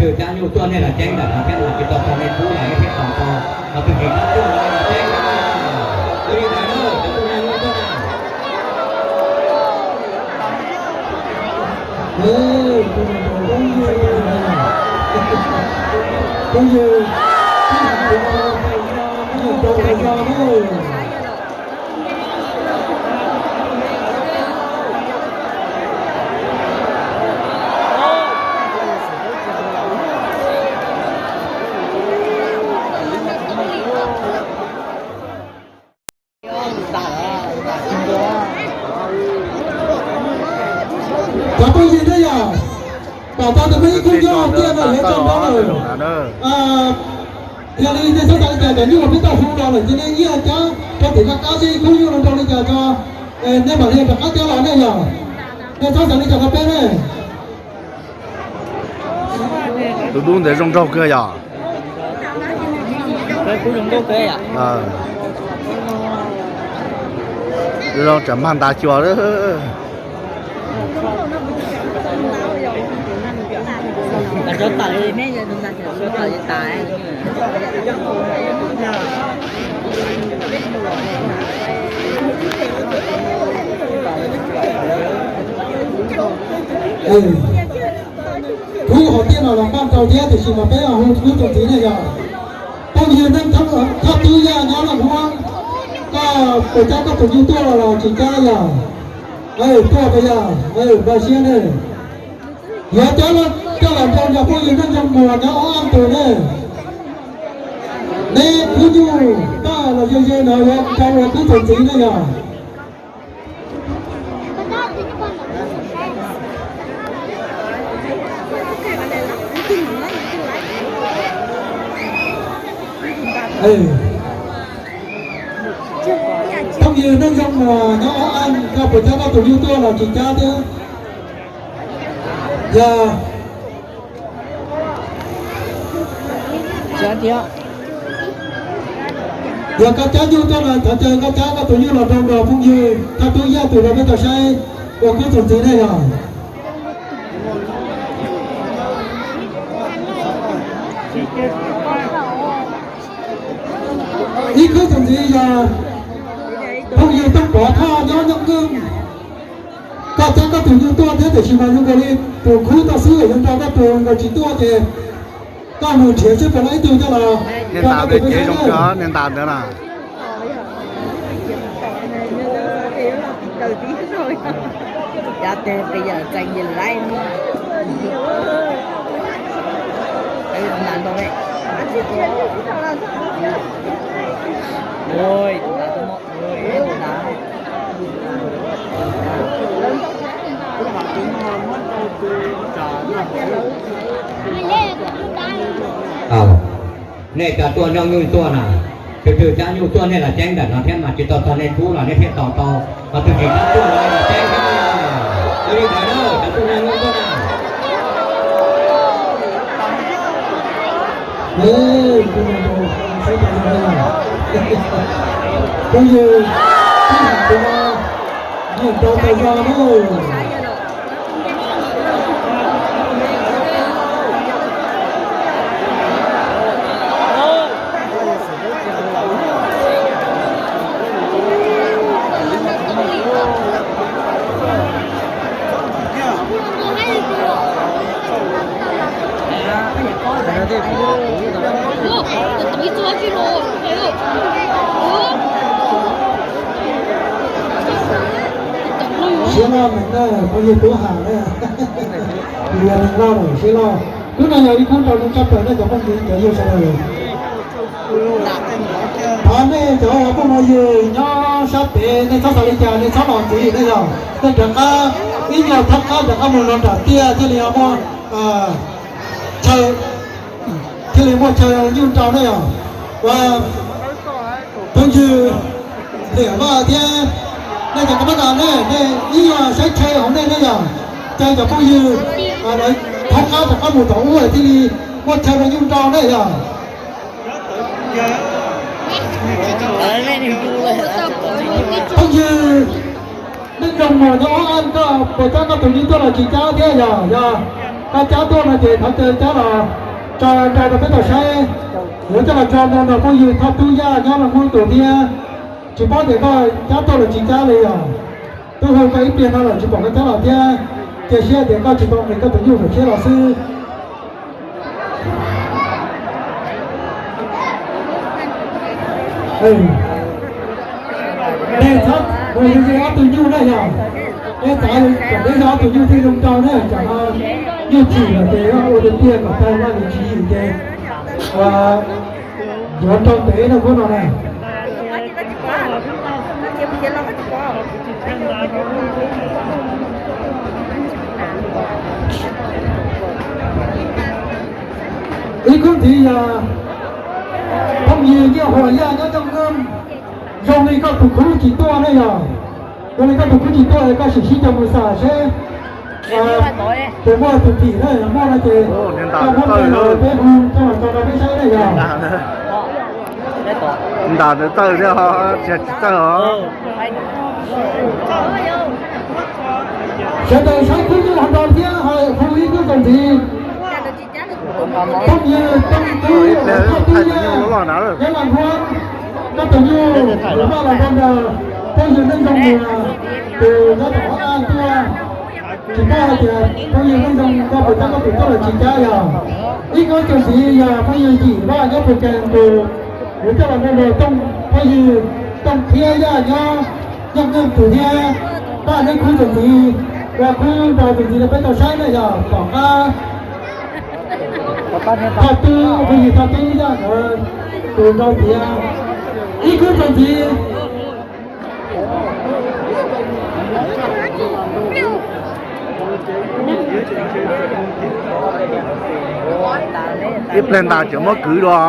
Tus cab nyuj tuaj nej los ceeb ntawm no thiab, mas tsis tau txog nej kub los nej thiaj tos tau. Los tus tsis cab nyuj los ceeb ntawm no. Tus li ntawd na, cov tus cab nyuj tuaj na. Phooj ywg, phooj ywg, Cov phooj ywg ne yom, pom tau tias muaj ib khub nyuj tiaj no yuav tso nrau lawm. Yog li nej txhob xav li cas, cov nyuj uas peb tau hu los lawm ces nej ib yam cab rau tim qab qab seb ib khub nyuj no nrau li cas tso, nej mam li rov qab cab los ne yom. Nej txhob xav li cas rau peb ne. Tus dub ntawd zoo nraug kawg yom. Zoo tsam mag ntas xyuas. Khub hauv tiaj no los npaj tau thiab, tiam sis mas peb hu khub tus ntxiv ne yom. Phooj ywg neej thab tub yaj nyob Naj Huab, koj puas cab koj tus nyuj tuaj los tsis cab yom? Tuaj puas yog? Npaj siab ne. Yuav cab coj los nrau yog phooj ywg Neej Zoo Muas nyob Ob Aj Tus ne. Neb khub nyuj koj los ze ze no yuav nrau ua khub tus ntxiv ne yom. Phooj ywg Neej Zoo Muas nyob Ob Aj, koj puas cab koj tus nyuj tuaj los tsis cab thiab? Yog, yog koj cab nyuj tuaj no thov caw koj cab koj tus nyuj los nrau nrog phooj ywg thaj tub yaj tus rau peb tau saib ua khub tus ntxiv ne yog. Ib khub tus ntxiv yog phooj ywg Tooj Pov Thoj nyob Nyooj Nkeej. Koj cab koj tus nyuj tuaj thiab tiam sis mas zoo nkaus li tus khub tau xwb, yuav nrau koj tus nkaus tsis tuaj ces koj mus nrhiav seb puas laib ib tug coj los. Niag ntas ntawd ces zoo kawg, niag ntas ntawd na. Nej cov tuaj nrau nyuj tuaj na, tus twg cab nyuj tuaj nej los ceeb ntawm no thiab, mas tsis tau txog nej kub los nej thiaj tos tau. Ho tus tsis cab tuaj los ceeb thiab. Ua li ntawd na, cov tuaj nrau nyuj tuaj na. Phooj ywg, peb hais tias nyiam nrau tas zog na. Siab loj meem na, phooj ywg Tub Ham na. Yog neeg loj lawm siab loj. Hnub no yog ib hnub nrau zoo tshaj plaws nej cov phooj ywg cov yawg sawv daws. Thov nej cov phooj ywg nyob sab pem nej txhob xav li cas, nej txhob los ntxiv nej yog, nej rov qab ib nyuag thab qab rov qab mus rau nram tiaj thiaj li muaj chaw, thiaj li muaj chaw nyuj nrau nej yog. Ua phooj ywg Liam Vaj thiab nej cov kab mab kas nej, nej ib nyuag saib chaw hauv nej nej yog, caw cov phooj ywg thab qab rov qab mus tom ub thiaj li muaj chaw rau nyuj nrau nej yog. Phooj ywg Neej Zoo Muas nyob Ob Aj, koj puas cab koj tus nyuj tuaj los tsis cab thiab yog? Yog. Koj cab tuaj no ces thov caw cab los tso rau peb tau saib. Yuav coj los tso nrog phooj ywg Thoj Tub Yaj nyob Naj Khub tus thiab. Tsis paub tias koj cab tuaj los tsis cab li os. Twb hu koj ib pliag no lawm tsis pom koj cab los thiab. Cia siab tias koj tsis tau nqis koj tus nyuj saum siab los xwb. Ntes txhob ua yog ob tug nyuj na yog. Ntes txhob kom peb yog ob tug nyuj thiaj zoo rau na, tsam no nyuj chim lawm ces ua tiag tiag kom tag laj li tsis yim ces yuav rau ntev rau khub no na. Ib khub ntxiv yog phooj ywg Nyiaj Huas Yaj nyob Nyooj Nqeeb. Zoo li koj tus khub tsis tuaj ne yog, zoo li koj tus khub tsis tuaj es koj sim sib cog mus xam seb puas muaj tus phim na, yog muaj no ces koj muab npe los peb hu coj los tso rau peb saib na yog. Ntam ntawd txawj thiab, tsis txawj os. Sawv daws saib khub nyuj ho ntau thiab ho hu ib khub txuas ntxiv. Phooj ywg Tooj Tub, Thoj Tub Yaj, nyob Las Huab, koj tus nyuj tus noj los rau ntawm phooj ywg Neej Zoo Muas, tus nyob tom Hab Aj tuaj. Tsis paub hais tias phooj ywg Neej Zoo koj puas cab koj tus tuaj los tsis cab yog. Ib khub txuas ntxiv yog phooj ywg Yim Vaj nyob Phu Kees tus, yuav coj los mus nrog Tooj, phooj ywg Tooj Thiab Yaj nyob Nyooj Nqeeb tus thiab. Pab neb khub txuas ntxiv, ua khub nrau txuas ntxiv rau peb tau saib na yog tom qab. Thoj Tub, phooj ywg Thoj Tub Yaj nkawd tus nrau tiav. Ib khub txuas ntxiv. Ib pliag ntas tseem muab kwv dua.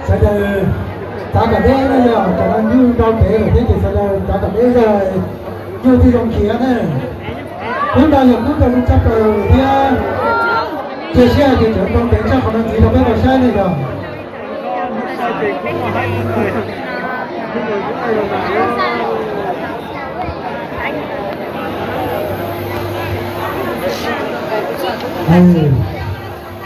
Sawv daws txav kom deb na yog, tsam no nyuj nrau kev lawm thiab ces sawv daws txav kom deb zog, nyuj thiaj zoo khiav na. Khub no yog khub zoo tshaj plaws thiab, cia siab hais tias tseem nrau kev tshaj qhov no ntxiv rau peb tau saib na yog.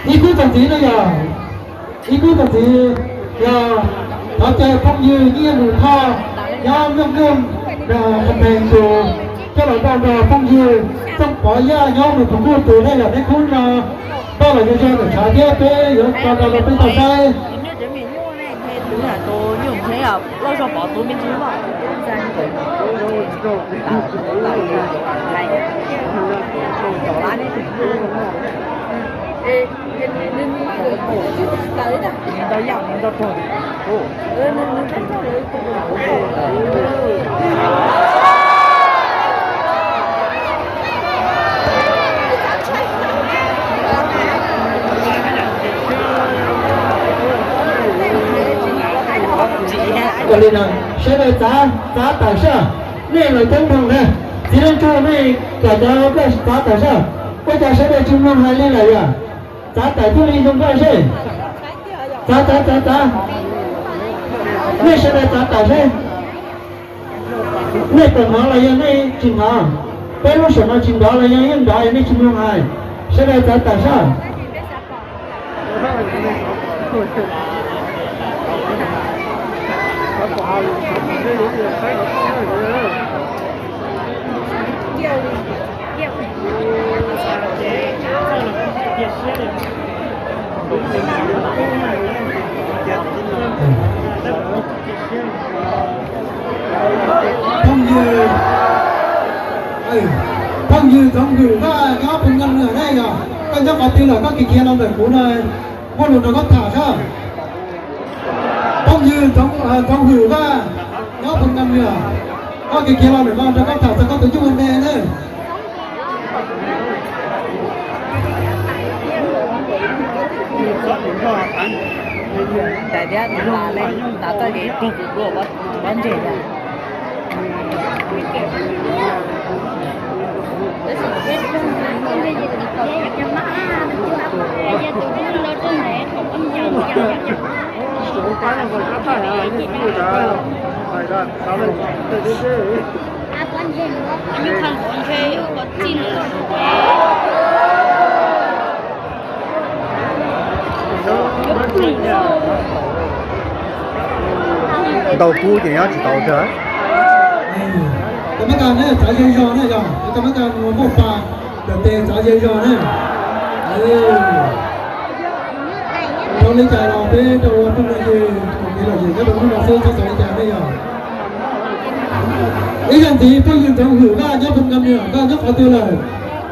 Ib khub txuas ntxiv na yog, ib khub txuas ntxiv yog thov caw phooj ywg Nyiaj Mus Thoj nyob Nyooj Nqeeb, Qhas Thees tus coj los nrog phooj ywg Txooj Pov Yaj nyob Nus Phoos Kuj tus nej yog peb khub no npaj los yuav zog ntawm tshav thiab peb yuav tso nrau rau peb tau saib. Ua li no, sawv daws txav, txav tawm sab, nej lawv coob dhau na. Txiv Leej Tsuj, nej kom cov koj txav tawm sab, ua cas sawv daws tsis mloog hais li lawm yom? Txav tawm thiaj li zoo nkauj seb. Txav, txav, txav, txav. Nej sawv daws txav tawm seb. Nej tawm hnov los yog nej tsis hnov? Peb lub sij hawm no tsis nrov los yog yeej nrov, nej tsis mloog hais? Sawv daws txav tawm sab. Phooj ywg, phooj ywg Txoov Hwm Vaj nyob Phoos Nkas Nwam na yog, koj nyob qhov twg los koj kis khiav los ntawm kuv no, muaj lus nrog koj tham sab. Phooj ywg Txoov Hwm Vaj nyob Phoos Nkas Nwam, koj kis khiav los ntawm no nrog koj tham txog koj tus nyuj me me na. Tais thiab nws tas li, tas txoj kev plob plob ntseg na. Ntau kub ces nyob tsis tau thiab. Tus Mab Kas ne, txav ze zog ne yog, tus Mab Kas muaj pas, tus tes txav ze zog ne. Rau li cas los peb rau ua phooj ywg, kev lom zem nyob rau hnub no xwb, txhob xav li cas ne yog. Ib zaug ntxiv phooj ywg Ntxoov Hwm Vaj nyob Phoo Kam Nws Koj nyob qhov twg lawm?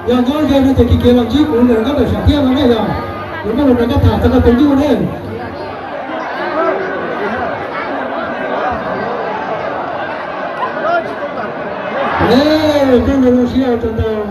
Yog nyob ze no ces kis kev los ntsib kuv ntawm Nkauj Tawm Sam thiab no ne yog. Yuav muaj lus nrog koj tham txog koj tus nyuj ne. Peb mus zoo siab ua tsaug ntau.